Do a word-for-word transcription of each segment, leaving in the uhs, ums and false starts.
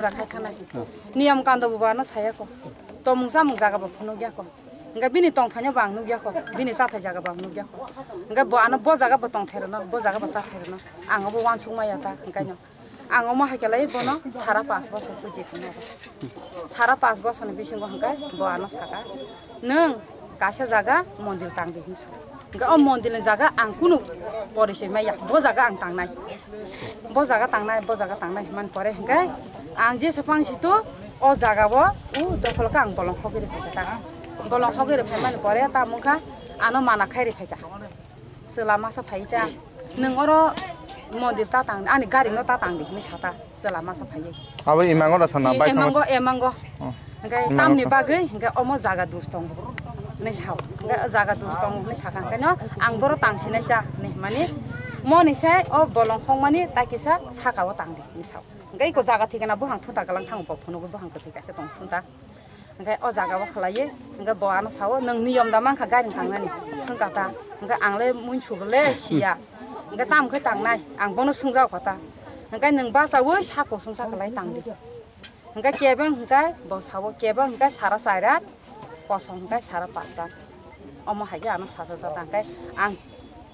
Khai thanai. Niyam kando bo ano saya ko. Tomung samung jaga bo phunuk ya ko. Hingke bini tongthai no bo ang nukya ko. Bini chathai jaga bo ang nukya ko. Hingke bo ano bo jaga bo tongthai rwno, bo jaga bo chathai rwno. Ang obo uansuk maya ta hingke no. Ang omo hai khe lai bono sara pas bosor puji khwna. Sara pas bosor ni bisingo hingke bo ano saka. Nwng kaisa jaga mondir tang di hinwi sa. Hingke o mondir ni jaga ang kunu porisoi maya, bo jaga ang tangnai. Bo jaga tangnai, bo jaga tangnai himani pore hingke ang je sephang situ o jaga o u dokhol khe ang bolong hogwi rwkha ta. Bolong hogwi rwkha mani pore ta mungkha ano mana khai rwkha ta. Chwla masa phai ta. Nwng oro mondir ta tang, ani gari no ta tang di hinwi sa ta. Chwla masa phaiwi. Abo imango da sana bai emango, emango. Oh. Hingke imango tamni sa- bagwi hingke omo jaga dus tongo. Hinwi sao. Hingke jaga dus tongo hinwi sakha hingke no ang boro tang sinai sa hinwi mani moni sai o bolong hongmani tai kisa saka o tang di hinwi sao. Hingke iko jaga thikena buhang thunta galang thango bo phunugo buhang kwthwi kaisa tong thunta. Hingke o jaga o khlaiwi hingke bo ano sao nwng niyom da mankha gari tangnani swngkha ta. Hingke ang le muinsuk le siya. Hingke tamo khe tangnai ang bono swngjak kha ta. Hingke nwng bachaui sako swngsa kwlai tang di. Hingke kebeng hingke bo sao, kebeng hingke sara chairat, kosong hingke sara pacha. Omo hai khe ano sacha ta hingke ang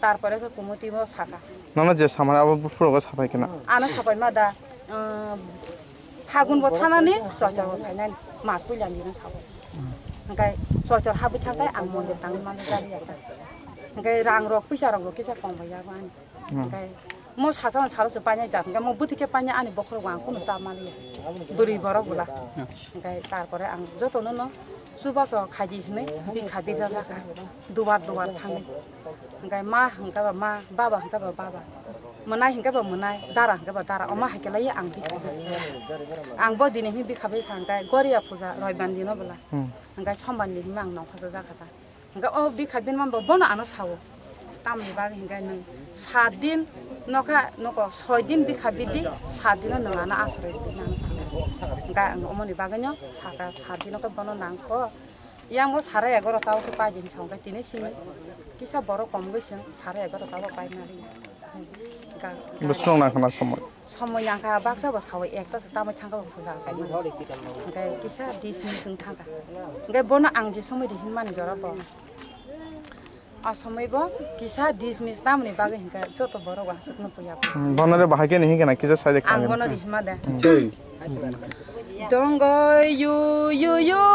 tarpore khe kumuti bo saka. Nono je samani abo buphuru go sapai kena. Ano sapai ma da, um, Phagun bo thanani, Choitor bo phainani, mas puilani no sao. Hingke Choitor habwi thangkhe ang mondir tangwi mano gari ya ta. Hingke rang rok, pisa rok bo kisa kong bai ya bo ani. Hmm. Hingke mo sacha salo se painai jat, hingke mo bwtwi khe painai ani bokhorok bo ang kunu cha maliya. Bwrwi borok bwla. Hmm. Hingke tarpore ang jotono no chubaso khaidi hinwi bikha birja jakha. Duar duar thangwi. Hingke ma hingke ba ma, baba hingke ba baba. Mwnai hingke ba mwnai, dara hingke ba dara. Omo hai khe lai ang bikha. Ang bo dini hinwi bikha bikha hingke Goria puja Roiban dino bwla. Hmm. Hingke Sombar ni hinwi ang nongkha jakha ta. Hingke o bikha binman bo bono ano sao. Tamni bagwi hingke nwng sat din nokha noko soi din bikha bidi sat dino nwng ano aswrwi di nang sao. Hingke ang omoni bagwino saka sat dino khe bono nangkho. Yang bo sara egaroh ta o khe pai din sao hingke tini sini kisa borok kom gwi chwng sara egaroh ta o pai nari. Ga- Bwswk nang khna somoi? Somoi nangkha baksa bo sao ekta se tamwi thangkha bo puja somoi. Hingke kisa dismiss wng thangkha. Hingke bono ang je somoi di hinmani jora bo. A somoi bo kisa dismiss tamoni bagwi hingke joto borok bo aswkno puya. Hmm, bono le bahai khe ni hingke na kisa sai de. Ang khna bono gini. Rihima de. Hmm. Dongoi yu yu yu.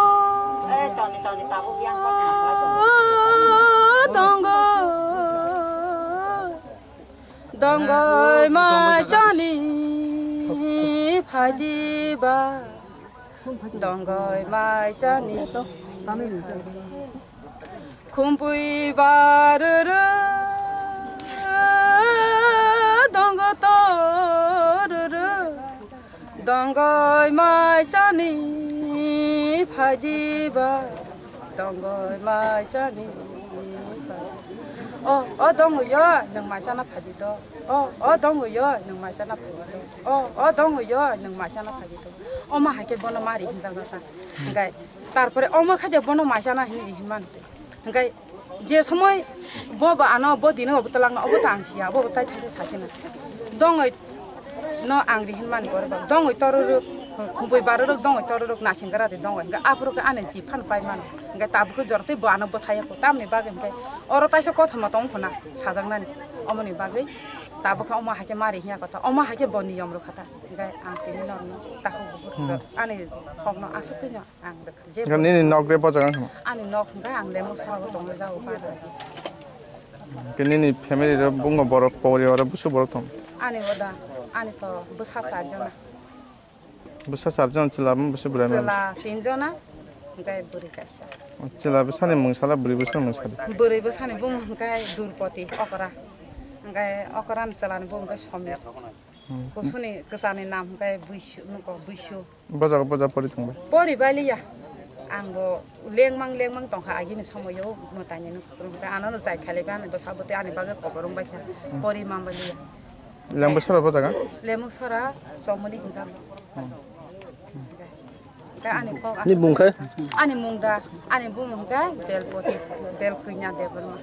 Dongoi. Dongoi maisani phaidiba. Dongoi maisani khumpui baruru. Dongo toruru. Dongoi maisani phaidiba, dongoi maisani phai-, o, o dongoi yo, nwng maisana phaidi do. O, o dongoi yo, nwng maisana phaidi do. O, o dongoi yo, nwng maisana phaidi do. Omo hai khe bono ma ri hinjak jak ta. Hingkai tarpore omo khe de bono maisana hinwi ri hinmani se. Hingkai je somoi bo ba ano bo dino obo twlangno obo ta ang siya, obo tai thaisa sasina. Dongoi no ang ri hinmani borok ba dongoi tororok, khumpui barorok dongoi tororok nasing gara de dongoi. Hingke aphuru khe ani ji phano pai mano. Hingke tabuk khe jora tei bo ano bwthai ya kho. Tamoni bagwi hingke oro taisa kothoma tong kho na sajaknani. Omoni bagwi tabuk khe omo hai khe ma ri hinya kotha. Omo hai khe bo niyom rw kha ta. Hingke ang tini norokno takhuk ani kokno aswk twi no. Ang rwkha. Hwnkhe nini nok de bo jaga wngkha? Ani nok hwnkhe ang Lemuk Sora o tongwi jago, Padra. Hwnkhe nini family rok bungo borok, poribar rok bwswk borok tong? Ani bo da, ani to bwsa char jona. Bwsa char jona, chwla bwswk bwrwi? Chwla tin jona, hwnkhe bwrwi kaisa. Chwla bwsani mung sala, bwrwi bwsani mung sala? Bwrwi bwsani bumung hwnkhe Durpoti Okra. Hwnkhe Okra ni chwla ni bumung hwnkhe Somir. Hmm. Kusuni kwchani nam hwnkhe Buisu, nuko Buisu. Bojago boja pori tongbai? Pori bailiya. Ang bo lengmang lengmang tongkha agini somoyo mwtaini nukhukrung khe ano no jai khailaiba ani bwsa bwtwi ani bagwi kobor wngbaikha. Hmm. Pori manbailiya. Leng bwswra bojaga? Lemuk Sora Chomoni hinjak. Hmm. Khe ani kok. Ni bung khe? Ani mung da, ani bumung khe Belpoti, Belkwinya Debbarma.